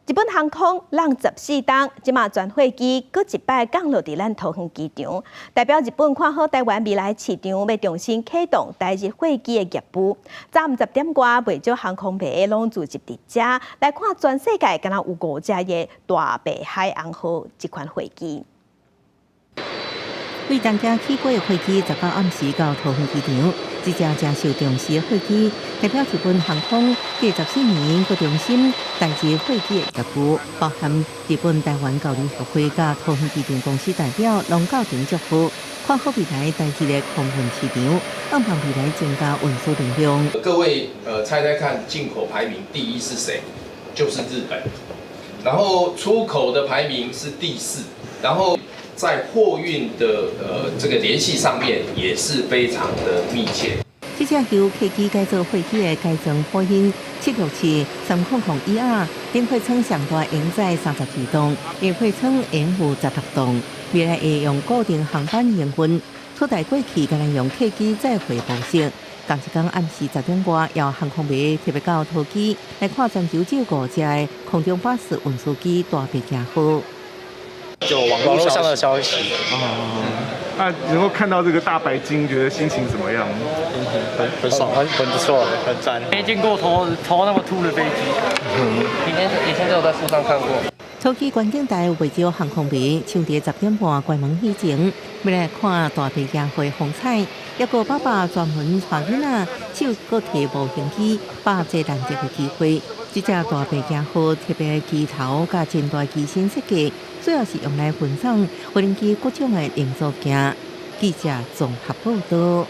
日本航空櫳14冬，這馬專貨機閣一擺降落佇咱桃園機場，代表日本看好台灣未來市場，欲重新啟動台日貨機的業務。早暗10點外，袂少航空迷攏聚集佇遮來看全世界，敢若有五隻的大白海紅號這款貨機。對東京起飛的貨機，19暗時到桃園機場，這隻誠受重視的貨機，代表日本航空過14年閣重新台日貨機的業務，包含日本台灣交流協會佮桃園機場公司代表攏到場祝賀，看好未來台日的空運市場，盼望未來增加運輸能量。各位，猜猜看，進口排名第一是誰？就是日本。然後出口的排名是第四，然後在貨運的這個聯繫上面也是非常的密切。這隻由客機改造貨機的改裝波音767-300ER，頂貨艙上大容載32棟，下貨艙容有16棟。未來會用固定航班營運，取代過去干焦用客機載貨模式。仝一工暗時10點外，有航空迷特別到桃機來看全球只有五隻的空中巴士運輸機大白鯨號。就網絡上的消息。哦，那能夠看到這個大白鯨，覺得心情怎麼樣？很爽，很不錯，很讚。沒見過頭頭那麼禿的飛機。以前只有在書上看過。桃機觀景台袂少航空迷，搶佇10點半關門以前，欲來看大白鯨號風采。抑閣爸爸專門帶囡仔，手閣提模型機，把握這難得的機會。這隻大白鯨號特別機頭佮真大機身設計，主要是用來運送無人機各種的零組件。記者綜合報導。